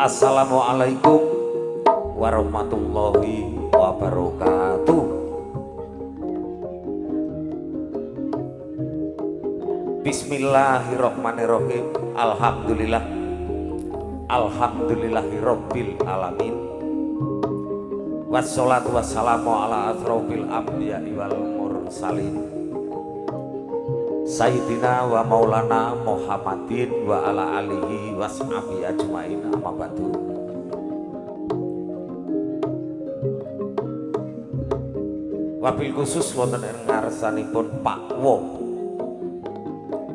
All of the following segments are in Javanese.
Assalamualaikum warahmatullahi wabarakatuh. Bismillahirrahmanirrahim. Alhamdulillah. Alhamdulillahirabbil alamin. Wassalatu wassalamu ala asrofil anbiya'i wal mursalin. Sayyidina wa maulana Muhammadin wa ala alihi washabi ajmain, amma ba'du. Wabil khusus wonten ing ngarsanipun Pak Wo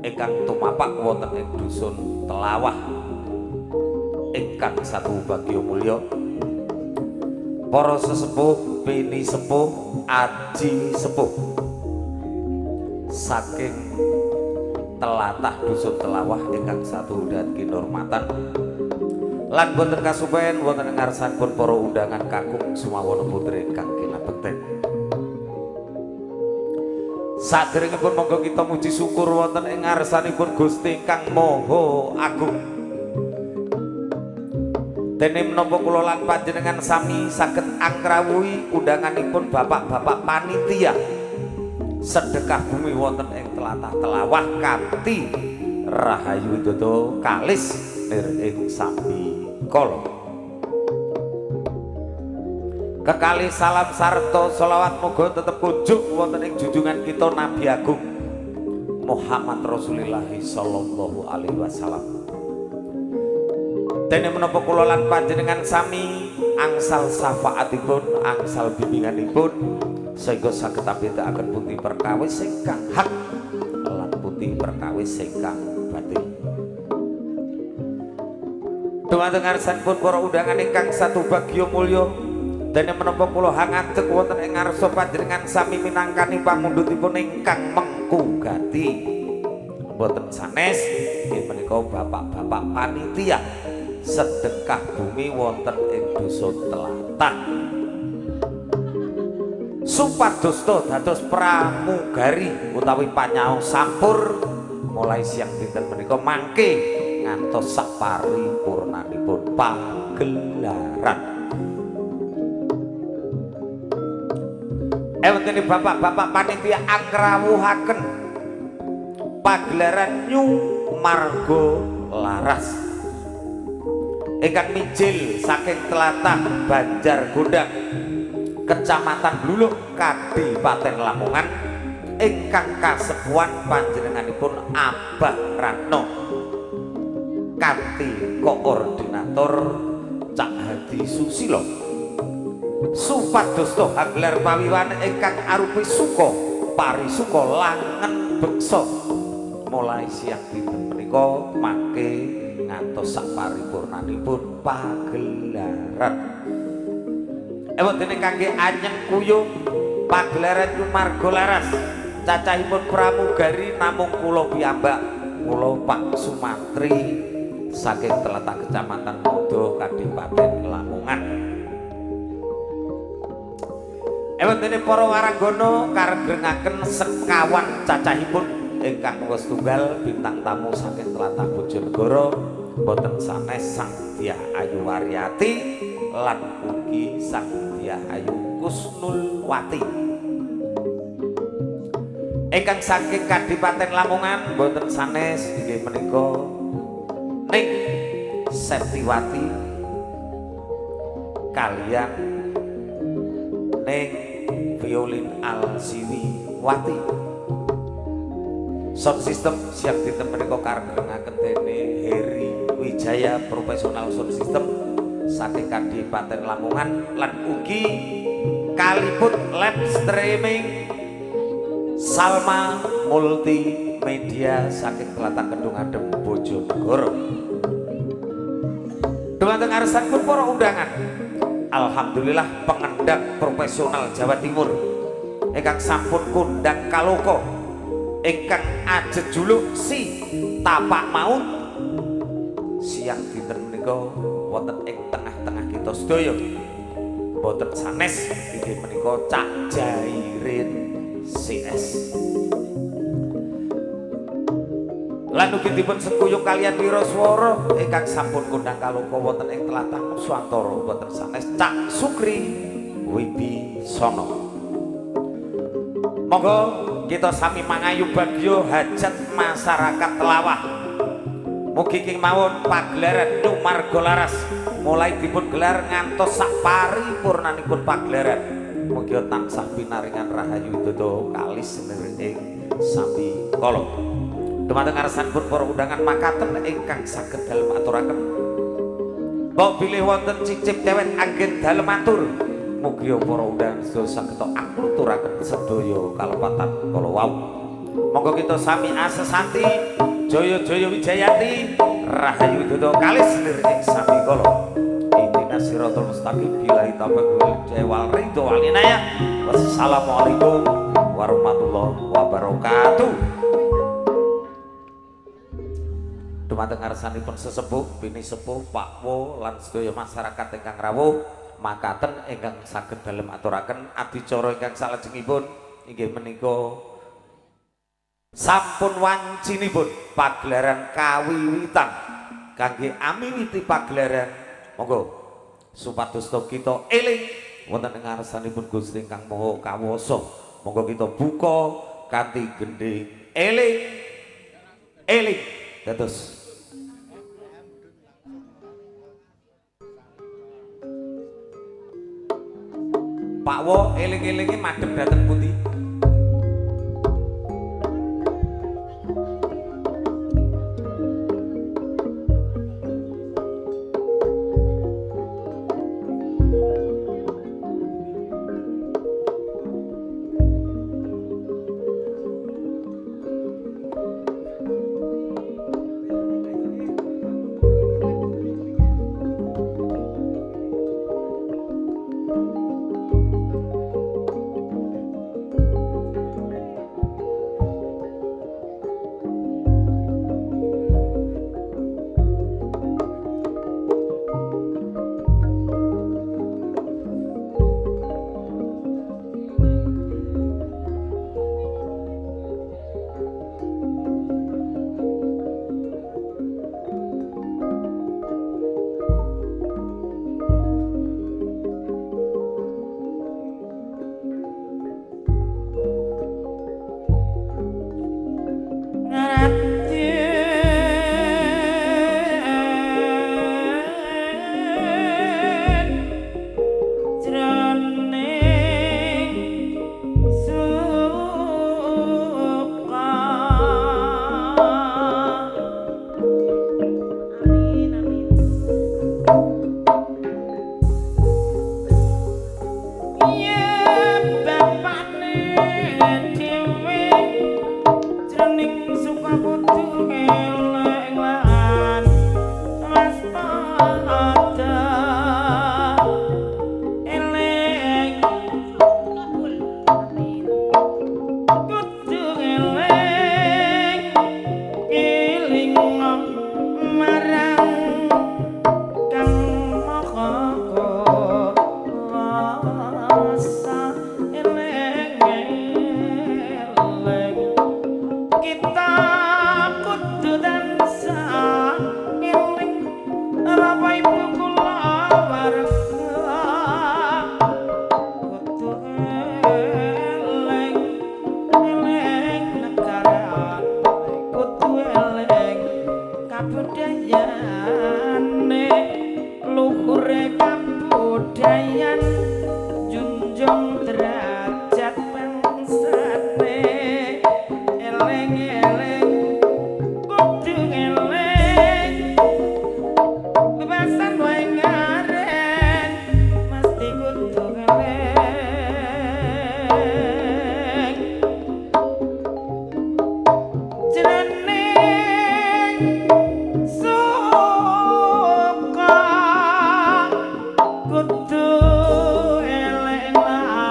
ingkang tumapak wonten ing dusun Telawah ingkang satu bagya mulya, para sesepuh, pini sepuh, aji sepuh saking telatah dusun Telawah ingkang satu dan kinurmatan lan boten kasupen wonten ing ngarsanipun para undangan kakung sumawana putri ingkang kinabekten. Saderengipun monggo kita muji syukur wonten ing ngarsanipun Gusti ingkang Maha Agung. Dene menapa kula lan panjenengan sami saged angrawuhi undanganipun bapak-bapak panitia sedekah bumi wonten ing tlatah Telawah kanthi rahayu widodo kalis nir ing sambi kala. Kekali salam sarta selawat muga tetep kunjuk wonten ing junjungan kita Nabi Agung Muhammad Rasulullah sallallahu alaihi wasallam. Dene menapa kula lan panjenengan sami angsal syafaatipun, angsal bimbinganipun sehingga saged ambedakaken pundi perkawis ingkang hak lan pundi perkawis ingkang batil. Dumateng ngarsanipun para undangan ingkang satu bagya mulya, dene menapa kula hangadeg wonten ing ngarsa panjenengan sami minangkani pamundhutipun ingkang mengku gati. Mboten sanes inggih menika bapak-bapak panitia sedekah bumi wonten ing dusun Telatah. Supados dados pramugari utawi panyaos sampur mulai siang dinten menika mangke ngantos sak paripurnanipun pagelaran. Ewentene bapak-bapak panitia angrawuhaken pagelaran New Margo Laras ingkang mijil saking tlatah Banjar Gondang, Kecamatan Bluluk, Kadipaten Lamongan, ingkang kasepuhan panjenenganipun Abah Ratno kanthi koordinator Cak Hadi Susilo. Supados hanglar pawiwan ingkang arupi suka parisuka langen beksa mulai siang dinten menika mangke ngantos sak paripurnanipun pagelaran. Ewentene kangge anyeng kuyung pagelaran Margo Laras cacahipun pramugari namung kula piyambak, kula Pak Sumantri saking tlatah Kecamatan Modo, Kadipaten Lamongan. Ewentene para waranggana karegrengaken sekawan cacahipun ingkang wis tunggal bintang tamu saking tlatah Bojonegoro, boten sanes Sang Dyah Ayu Waryati lan ugi Sang Dyah Ayu Kusnulwati. Ingkang saking Kadipaten Lamongan boten sanes inggih menika Ning Septiwati kalian Ning Violin Alsiwiwati. Sound system siang dinten menika karegrengaken dene Heri Wijaya profesional sound system saking Kadipaten Lamongan lan ugi kaliput live streaming Salma Multimedia saking tlatah Kedung Adem Bojonegoro. Dumateng ngarsanipun para undangan, alhamdulillah pengendang profesional Jawa Timur ingkang sampun kondang kaloka ingkang ajejuluk si tapak maut siang dinten menika wonten ing tengah-tengah kita sedaya, boten sanes inggih menika Cak Jairin CS. Lan ugi dipun sengkuyung kaliyan wiraswara ingkang sampun kondhang kaloka wonten ing tlatah Nuswantara boten sanes Cak Sukri Wibisono. Monggo kita sami mangayu bagya hajat masyarakat Telawah. Mugi kemawon pagelaran Nyumarga Laras mulai dipun gelar ngantos sak paripurnanipun pagelaran. Mugi tansah pinaringan rahayu widodo kalis ing sami kala. Dumateng ngarsanipun para undangan makaten ingkang saged dalem aturaken. Mbok bilih wonten cicip cewek anggen dalem atur. Mugi para undangan sedaya saged akluturaken sedaya kalepatan kala wau. Monggo kita sami asesanti jaya jaya wijayanti rahayu widodo kalis ing sami kala. Ihdinas siratal mustaqim billahi taufiq wal hidayah wal ridho wal inayah. Wassalamualaikum warahmatullahi wabarakatuh. Dumateng ngarsanipun sesepuh, bini sepuh, Pak Wo lan sedaya masyarakat ingkang rawuh makaten ingkang saged dalem aturaken adicara ingkang salajengipun inggih menika sampun wancinipun pagelaran kawiwitan kangge amiwiti pagelaran. Monggo supados kita eling wonten ing ngarsanipun Gusti ingkang Maha Kawasa. Monggo kita buka kanthi gendhing eling eling dados Pak Wo eling-elinge madhep dhateng pundi? Kudu eling lan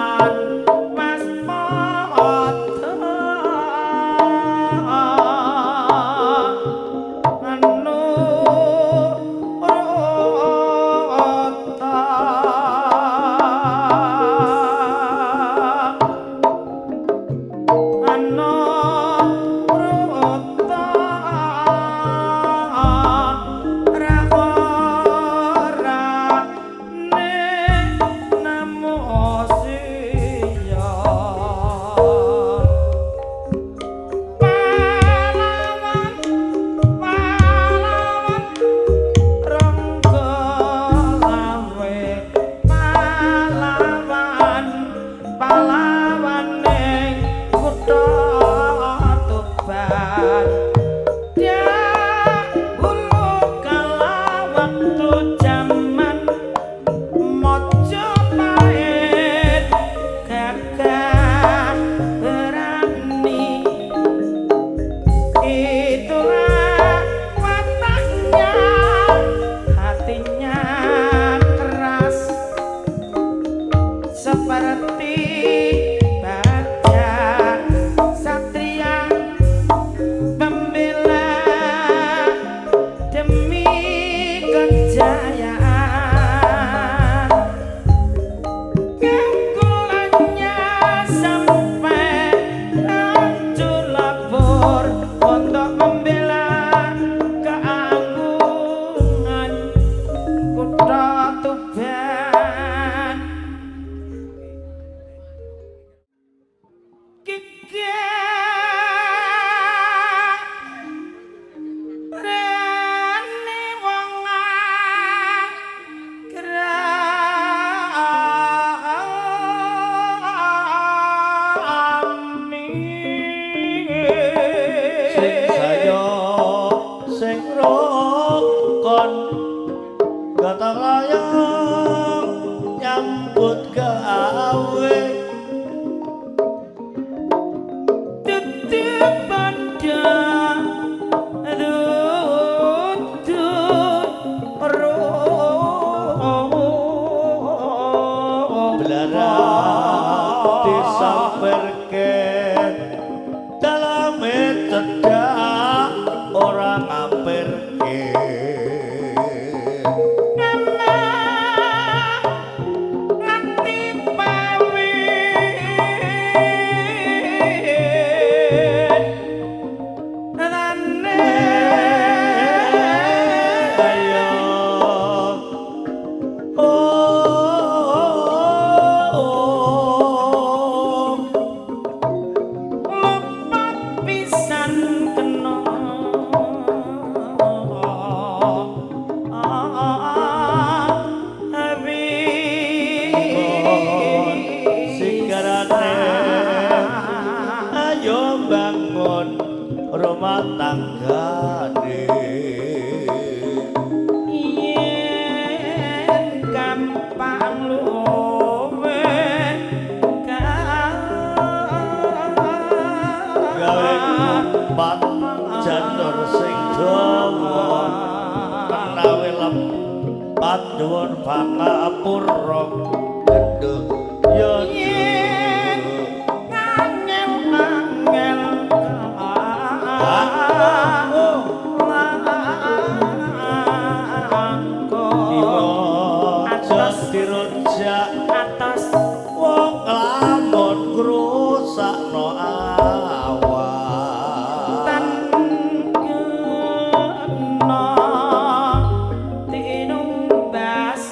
Seperti baja satria pembela demi kejayaan. Keunggulannya sampai hancur lebur untuk membela keagungan kutha Tuban. Kika rene wong akrami. Sing saya sing rokon gotong royong nyambut gawe. Tetep pada tutur Belarak disamperke dalame cedhak ora ngampirke. Nganti pawit rane. Ayo, oh, oh. Lepat pisan kena Sigarane ayo bangun rumah tanggane. Yen gampang luwe Gawe kupat janur sing dawa menawi lepat nyuwun pangapura genduk ya. Yen angel-angel. Aja dirujak atas wong lamun ngrusakno awak. Tan kena tinumbas.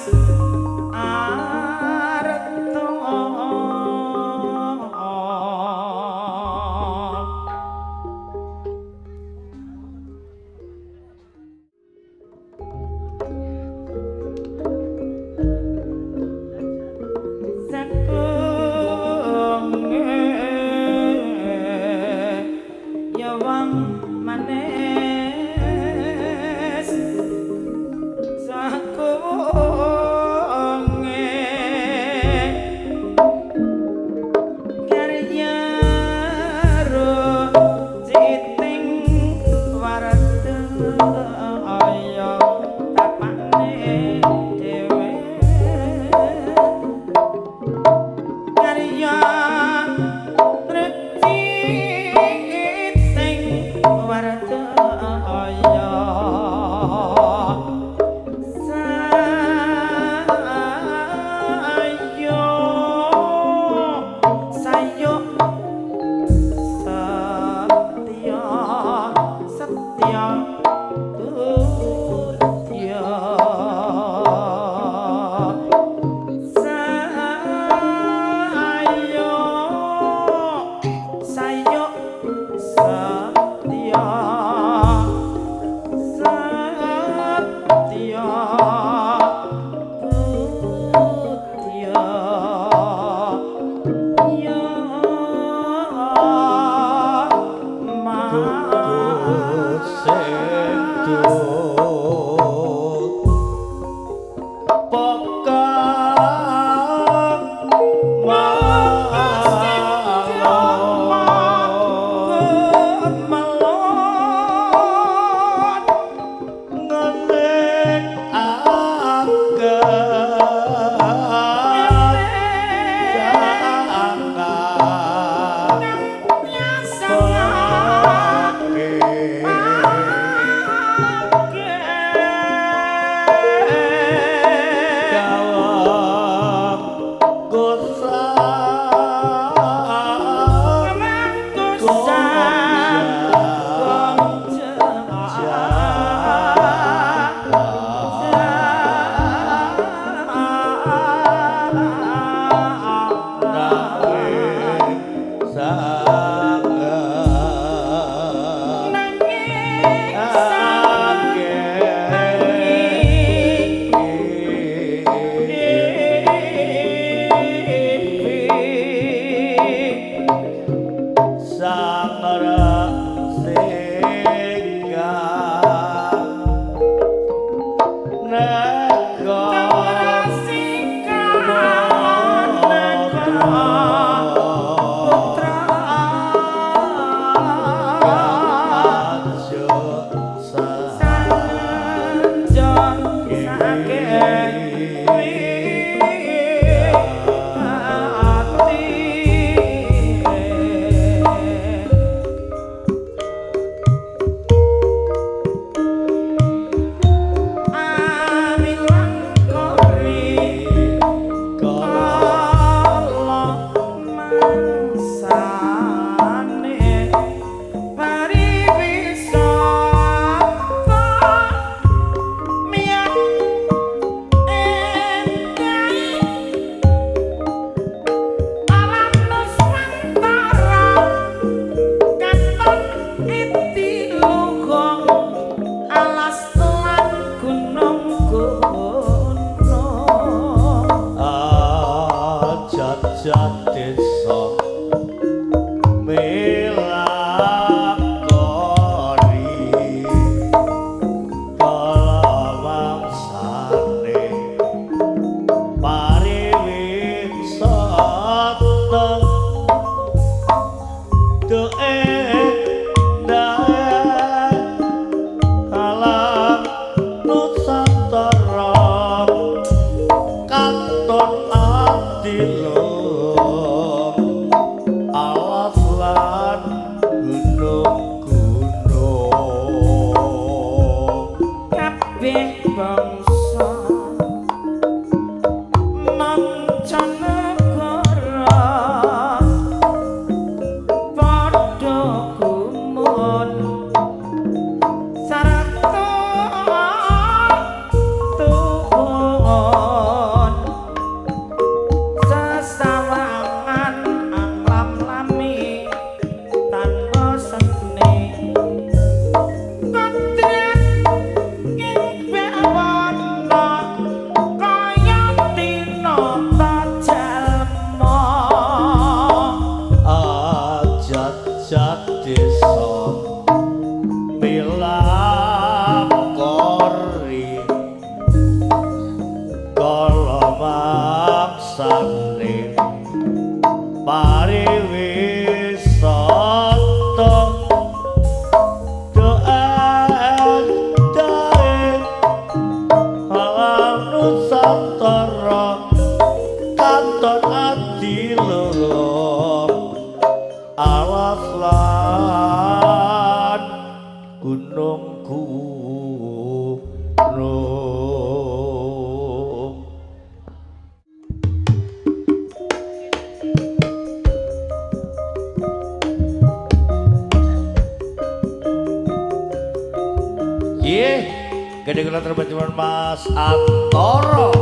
Mas Antoro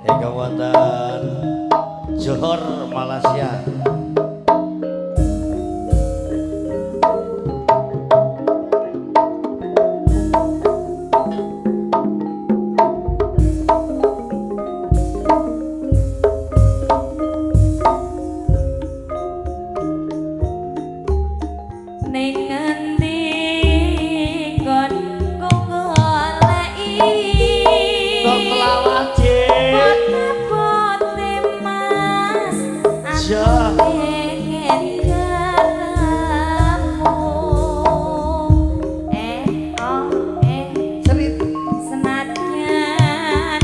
ingkang wonten Johor Malaysia. Ning ngendi nggonku goleki Bote Mas, aku pengen ketemu. Oh, Senajan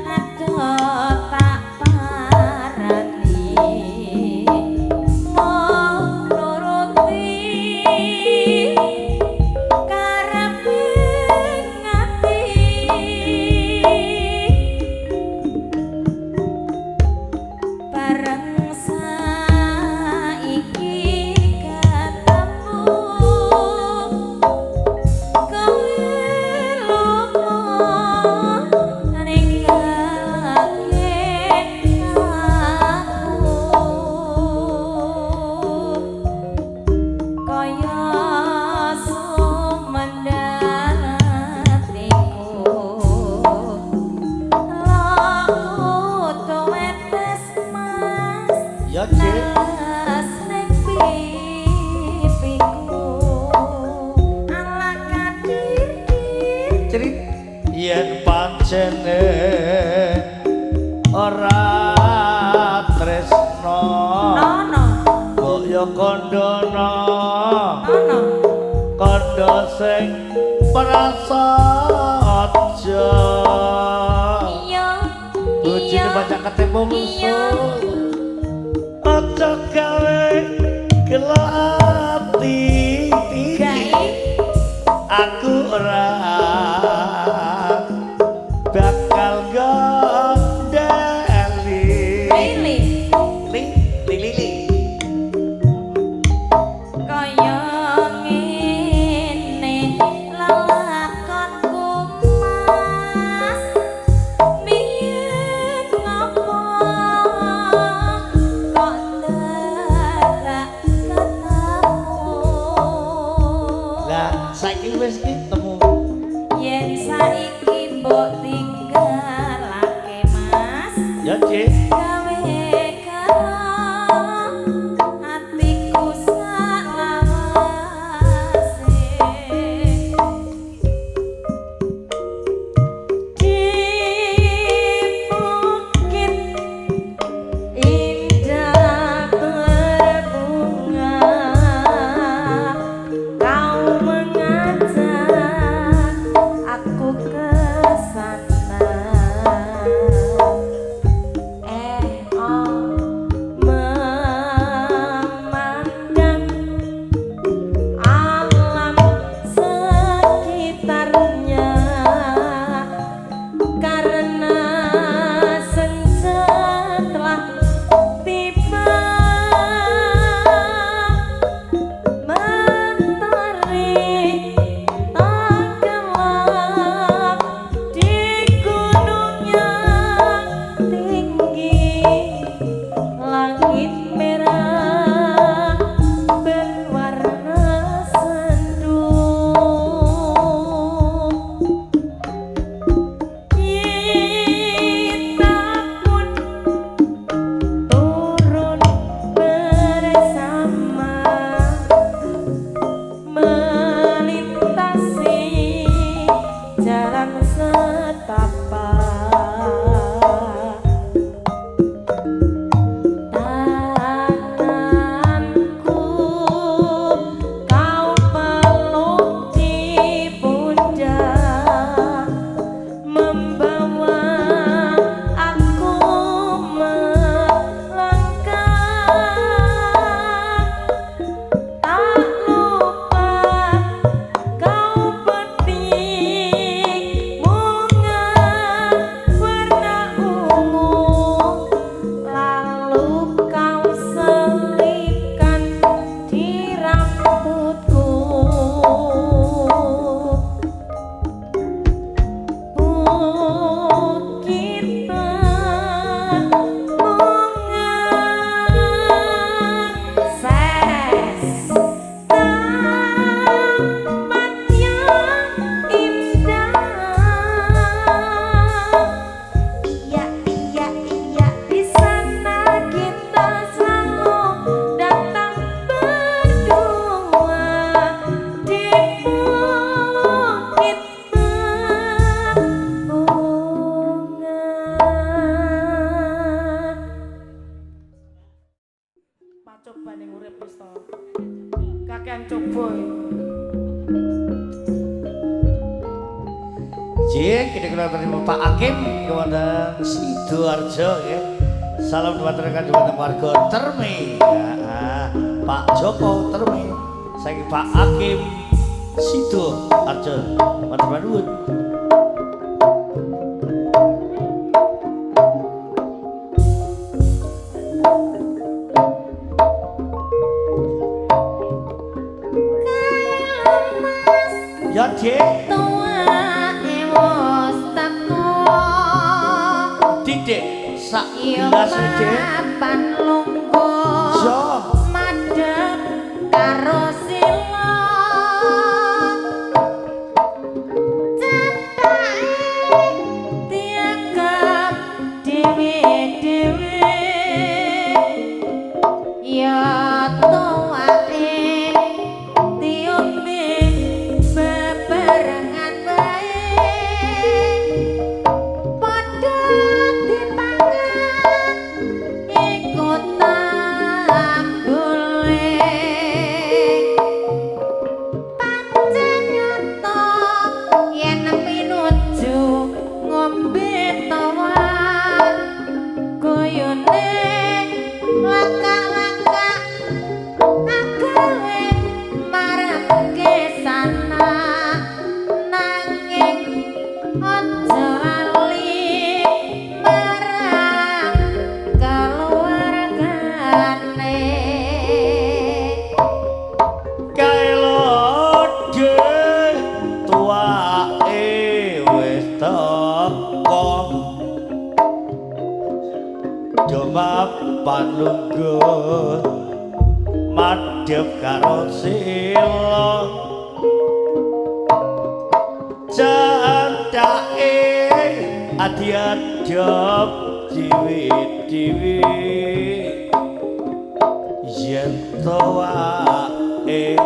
adoh tak parani, mung nuruti karepe ngati. Bareng Dik. Ning pipiku ala kadir. Cerit yen pancene ora tresno. Nono. Kok ya kandhana. Nono. Kandha sing prasaja. Iya. Bojone pacak ketemu musuh. Aja gawe gelo ati. Gae. Aku ora bakal gondeli. Lili. Li li li li. Kaya ngene lelakonku Mas, biyen ngopo kok dadak ketemu. Lah saiki wis ketemu. Yen saiki mbok tinggalake Mas, Ya, Cik. gawe gelo atiku salawase. Di bukit indah berbunga, kau mengajak aku ke sana. Oh, memandang alam sekitarnya, karena senja telah tiba, mentari tenggelam di gunung yang tinggi, langit merah berwarna sendu. Kita pun turun bersama melintasi jalan setapak. Tanganku kau peluk di pundak, membawa aku melangkah. Tak lupa kau petik bunga warna ungu, lalu kau selipkan di rambutku. Bukit berbunga ses tempat yang indah. Iya iya iya, di sana kita selalu datang berdua di bukit berbunga. Pacobane urip wis to. Kakean coba. Cik, kita kula terima Pak Hakim wonten Sidoarjo ya. Salam dhumateng dhumateng warga Termi. Ya, Pak Joko Termi. Saiki Pak Hakim Sidoarjo. Matur nuwun. Ya, Cik. Tuwake wis teko. Didik sak Iya gelas, Dik. Papan lungguh Jo. madhep karo sila, cethake dianggap dhewe-dhewe. Ya tuwake diombe bebarengan wae, padha dipangan iku tambule. Pancen nyata yen pinuju ngombe tuak, guyone lakak-lakak agawe marake sana, nanging aja lali marang keluargane. Kae lodhe tuwake wis teko, do mapan lungguh madhep karo sila, candhake adi-adep diwi-diwi. Yen tuwake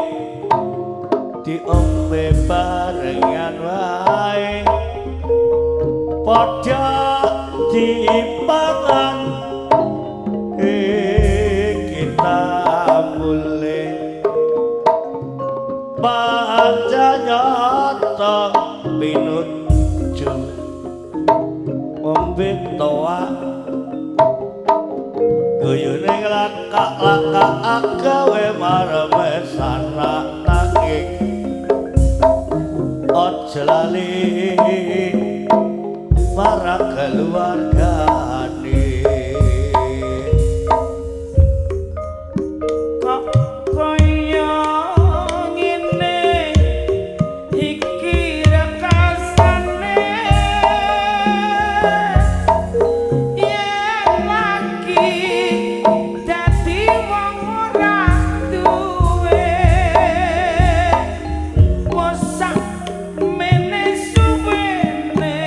diombe barengan wae, padha dipangan kita mulih. Pancen nyata pinuju ngombe tuak, guyone nglakak-lakak agawe mareme sanak, nanging aja lali marang keluargane. Kok kaya ngene iki rekasane, yen lagi dadi wong ora duwe, wis sak mene suwene.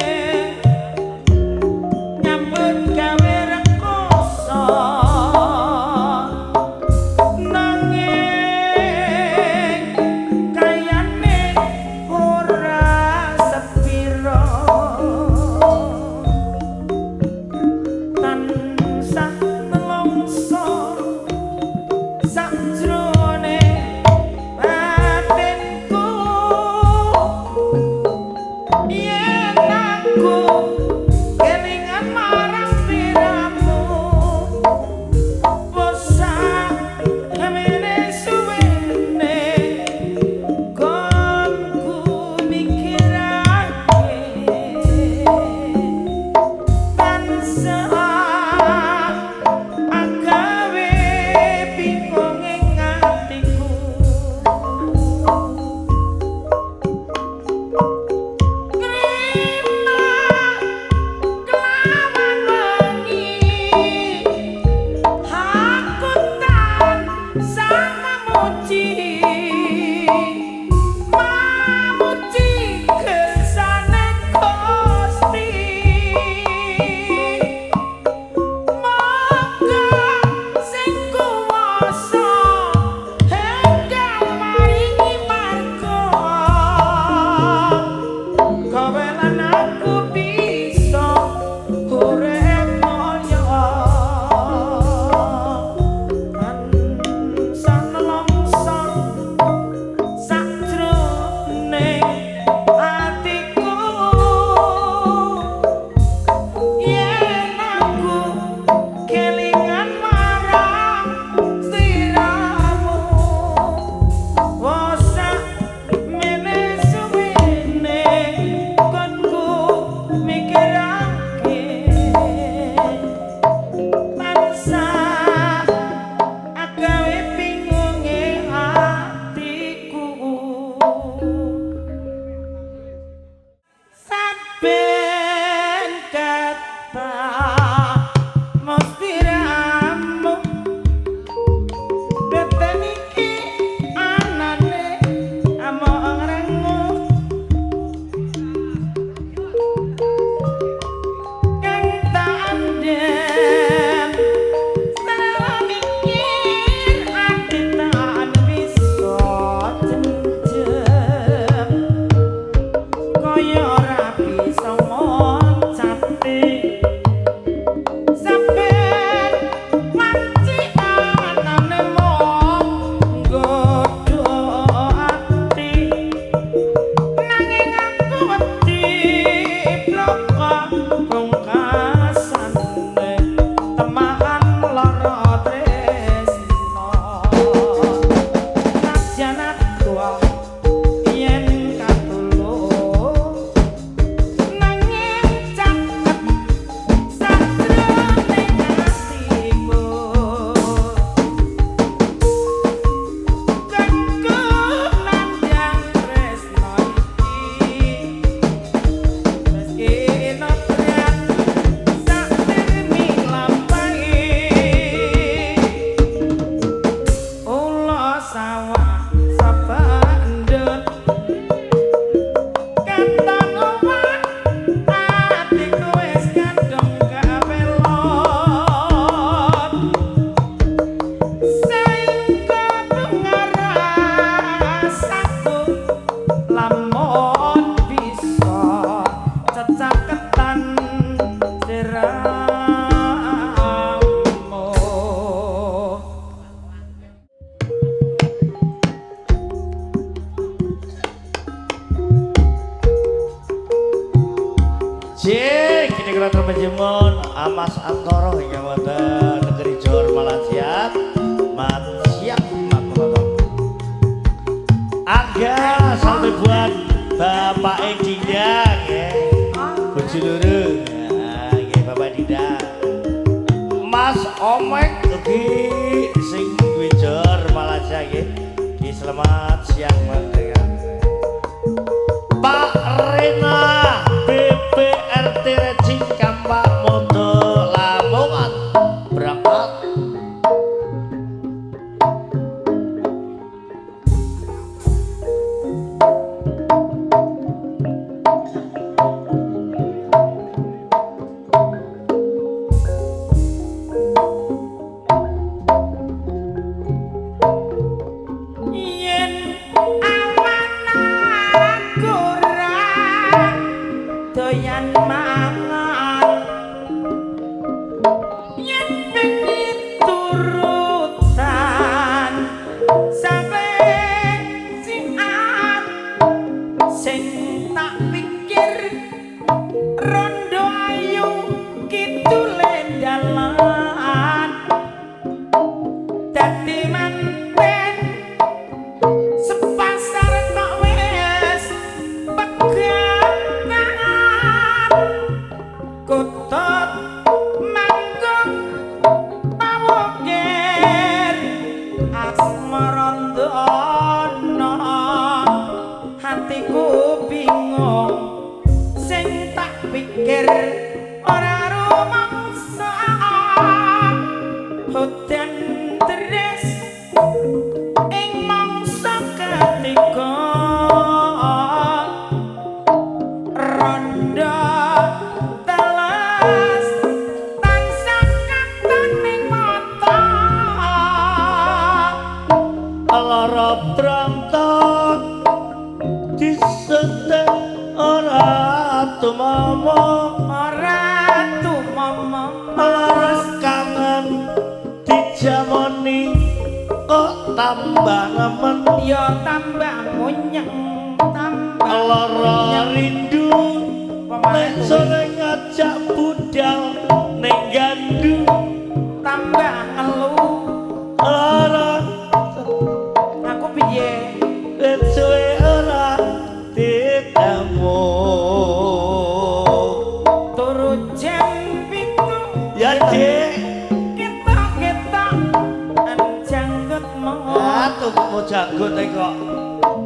kula terpenjemun Mas Antoro ingkang wonten negeri Johor Malaysia. Mat siap mat penonton. Angga sampai buat Bapak Dinda nggih. Bojo loro. Nah, nggih Bapak Dinda. Mas Omek ugi sing duwe Johor Malaysia nggih. Di selamat siang dengan Pak Rena BPRT Racing Kampak Moto Lamongan berangkat. Yen awan aku ora doyan mangan, yen bengi turutan sampe siat sing tak pikir rondo ayu kidule dalan dadi manten sepasar kok wis pegatan kutut manggung pawukir asmarandono hatiku bingung sing tak pikir ora rumangsa udan terus ing mangsa ketiga rondo teles tansah katon ning mata. Lara prantak disetek ora tumama, Ora tumama. Lara kangen dijamoni kok tambah nemen, Ya tambah ngunyeng tambah lara rindu pemane nek sore ngajak budal ning gandu, tambah ngelu lara aku piye nek suwe ora ditemu. Turu jam 7 Ya Dik. Ketok-ketok janggut mau. Atuh kok janggut e kok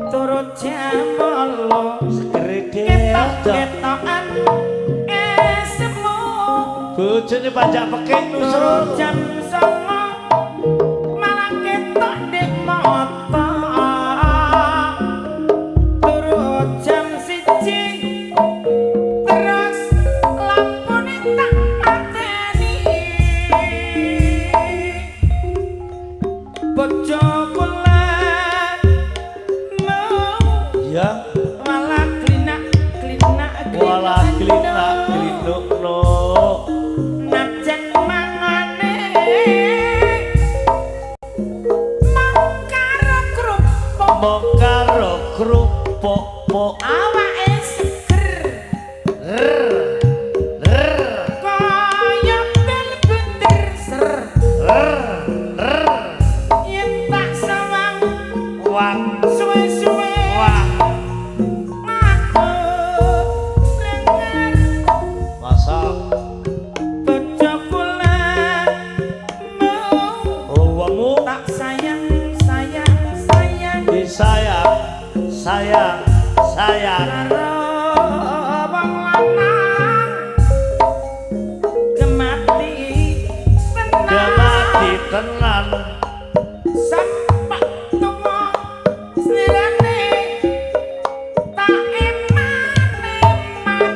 Turu jam 8 segere dek. Ketok-ketokan esemu. Bojone pajak peking Turu nusrul. jam 9 malah ketok dek mata. Turu jam 1 terus lampune tak pateni. Bojoku lemu Ya malah klinak klinak. Walah klinak klinuk no. Najan mangane mau karo kerupuk. Mong karo krupuk pok. Awake seger R r kaya bel bener ser. R r. Yen tak sawang wang suwe-suwe wang aku lengar. Masak. Bojoku lemu Luwemu tak sayang sayang sayang disayang sayang sayang karo wong lanang gemati tenan. Gemati tenan. Sampak tuwa slirane tak eman-eman.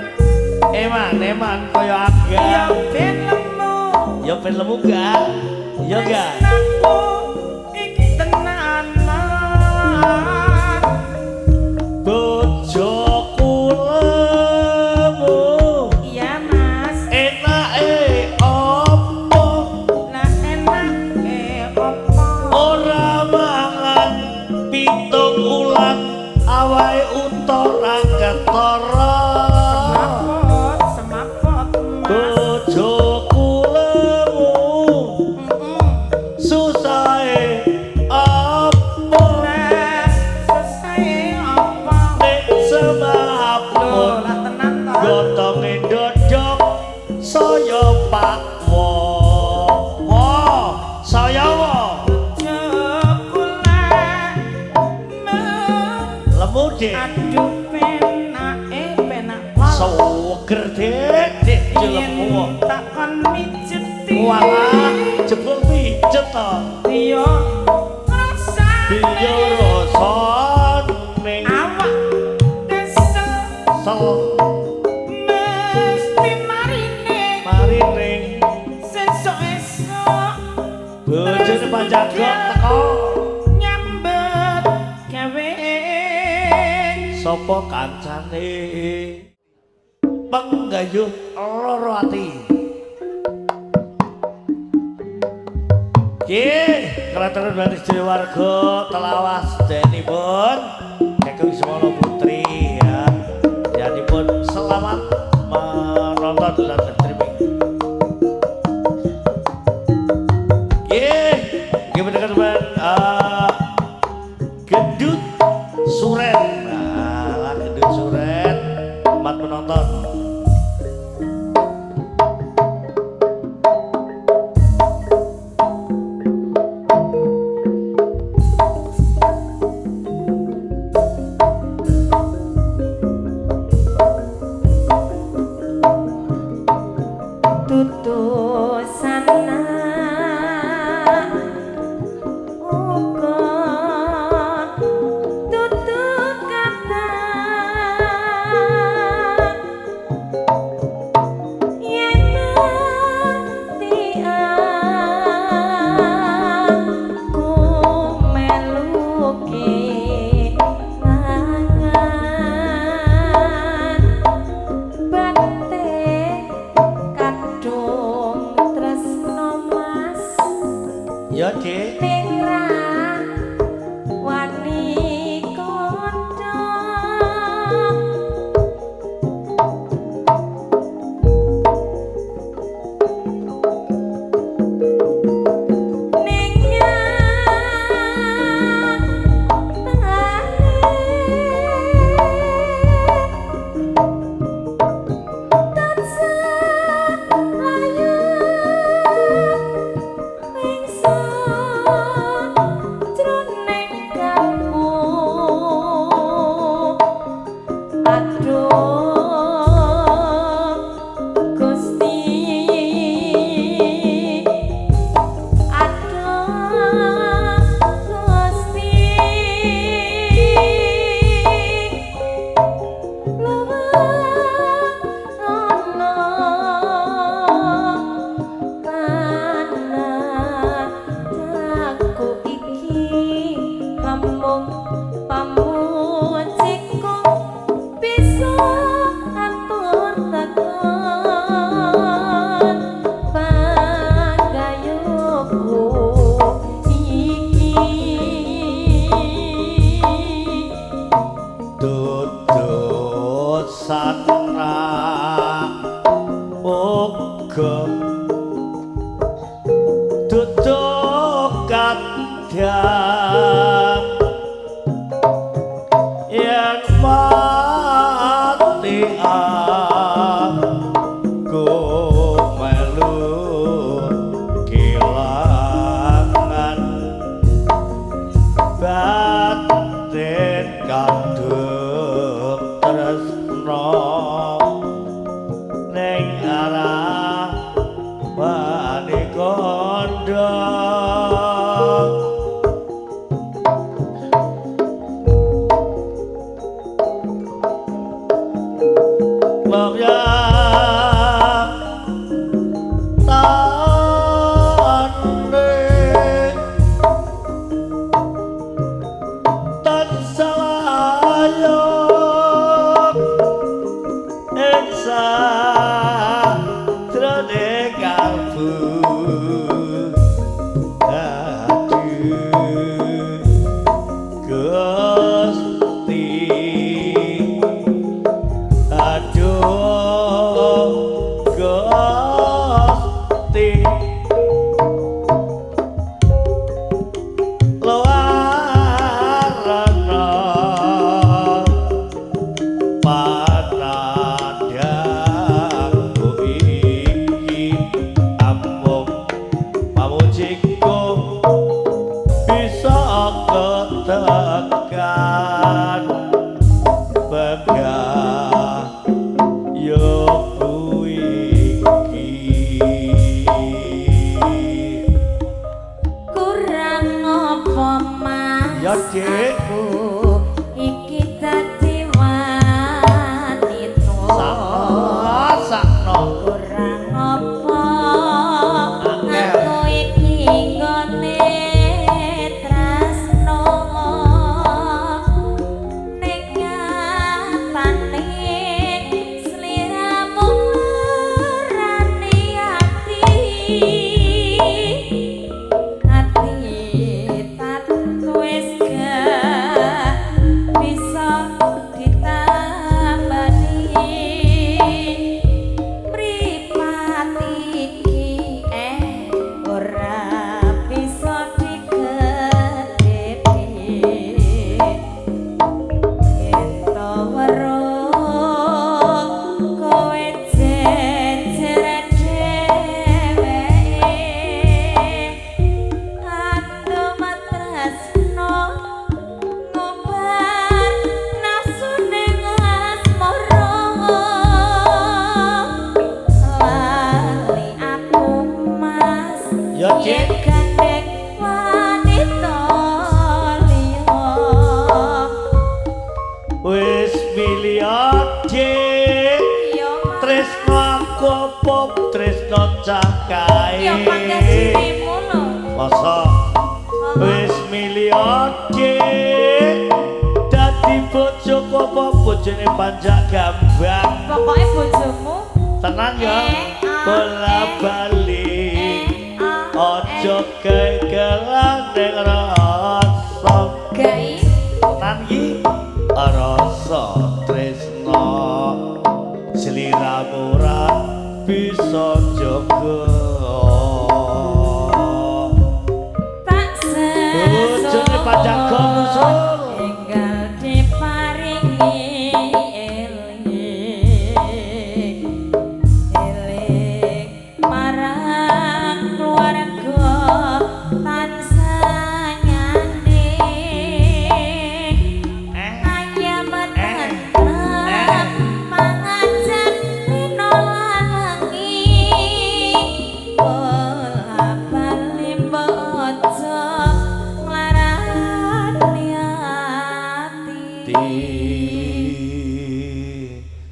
Eman eman kaya angga. Ya ben lemu. Ya ben lemu gak ya gak. Tresnaku iki tenanan. Bojoku lemu. Iya Mas. Enake opo? Lah enake opo? Ora mangan pitung ulan awake uta ra ketara. Semaput semaput Mas. Dik. Aduh penake penak pol. Seger Dik, Dik jelemu. Yen takon mijeti. Walah, jebul pijet to. Iya rasane. Iya rasane. Awak kesel Sel mesti marine. Marine. Sesuk esuk Bojone Panjagong teko. Nyambet gawe. Sapa kancane? Penggayuh loro ati. Nggih, kraton baris dhewe warga telawas sedayanipun Kakung Semono Putri ya. Janipun selamat menonton live streaming. Nggih, nggih menika teman Gendut Suren. Nah, Gendut Suren selamat menonton. Ya, Dik. Ning ra wani kandha. Ning nyatane tansah layu jroning kalbu. Aduh Gusti, aduh Gusti, luwung ana aku iki amung pamujiku bisa atur takon panggayuku iki. Dudut sana uga duduk kadang yen mati aku melu kelangan batin kadung tresno ning arah wani kandha. Ya, Dik. Aku iki dadi wanita. Sakno, sakno. Kurang apa Angel. aku iki nggone tresno ning nyatane sliramu nglarani ati ati wis gak bisa ditambani mripat iki ora bisa dikedhepi yen to weruh kowe jejer dheweke ando matresno ngobar nafsu ning asmara lali aku mas Ya, Cik. yen gandeng wanita liya. Wis milih, Dik. Ya mas. Tresno aku apa tresno cah kae? Ya panggah dirimu lho. Masa wis milih, Dik. Dadi bojoku apa bojone panjak gambang? Pokoke bojomu. Tenan ya. Eh, ah, Bola eh, bali. eh, ah, Aja eh. gegelan ning rasa. Gai. Tenan iki rasa tresno sliramu ora bisa jaga. Tak Bojone Pak Jago nusul. enggal diparingi eling eling marang keluarga tansah nyanding ayam tentrem mangajak rino lan wengi bola bali bojo nglarani ati. Di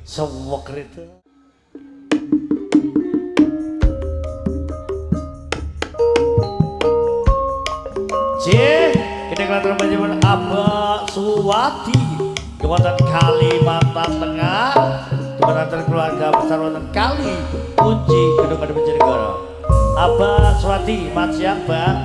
sewek itu. Cih, kita kelantaran panjenengan Abah Suwadi Kewonten Kalimantan Tengah, Kewonten keluarga besar wonten Kali Kunci Gedung Madep Bojonegoro. Abah Suwadi, mat siang, Bang.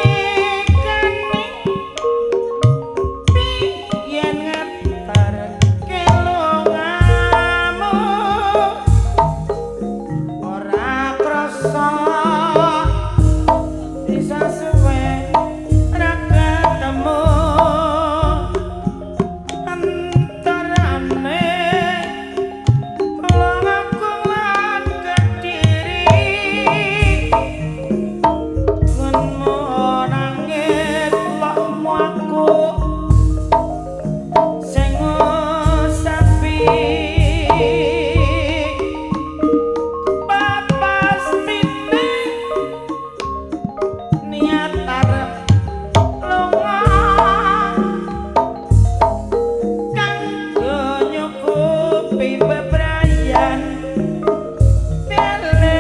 Nalikane yen ngeterke lungamu ora krasa bisa suwe ra ketemu antarane lungaku lan Kediri. Ngenmu nangis lokmu aku sing ngusapi papastine niat arep lunga kanggo nyukupi bebrayan bele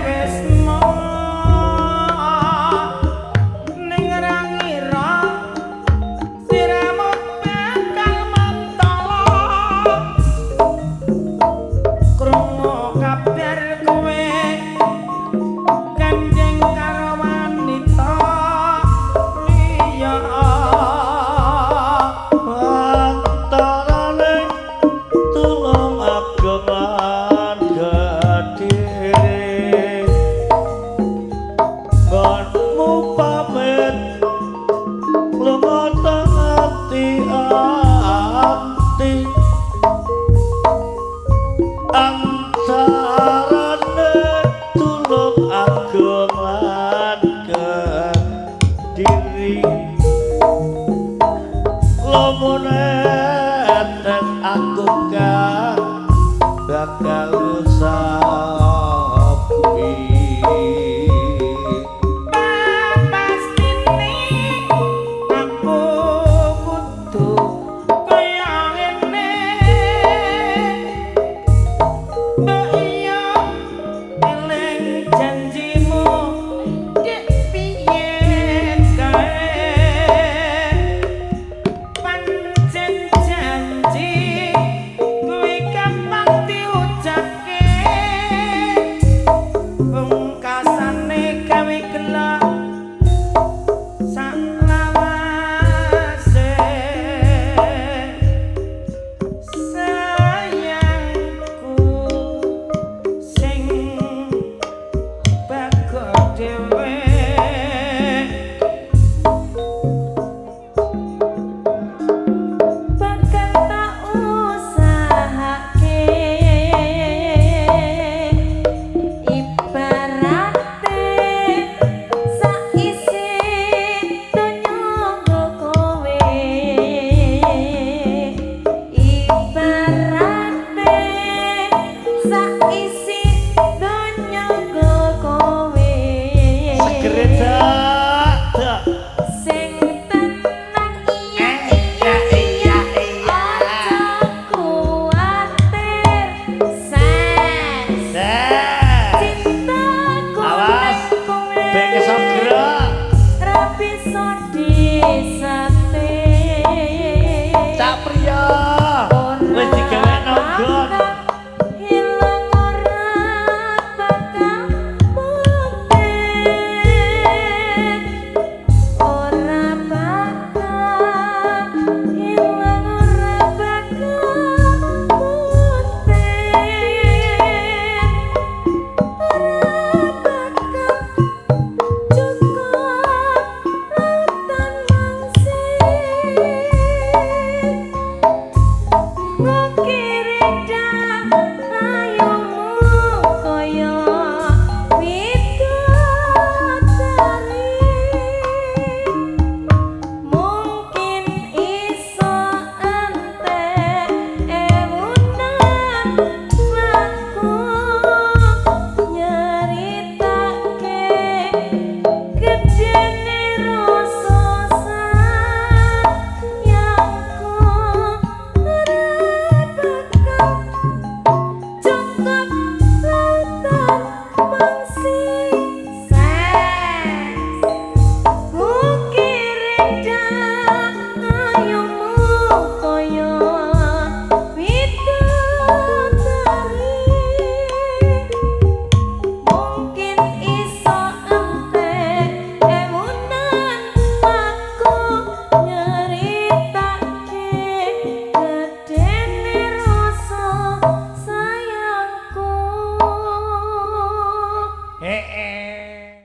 wis mo ning ra ngira siramu bakal mentolo krungu kabar kowe gandeng karo wanita liya. Antarane Tulung Agung lan Kediri nggonmu pamit lunga ati ati antarane Tulung Agung lan Kediri lomone.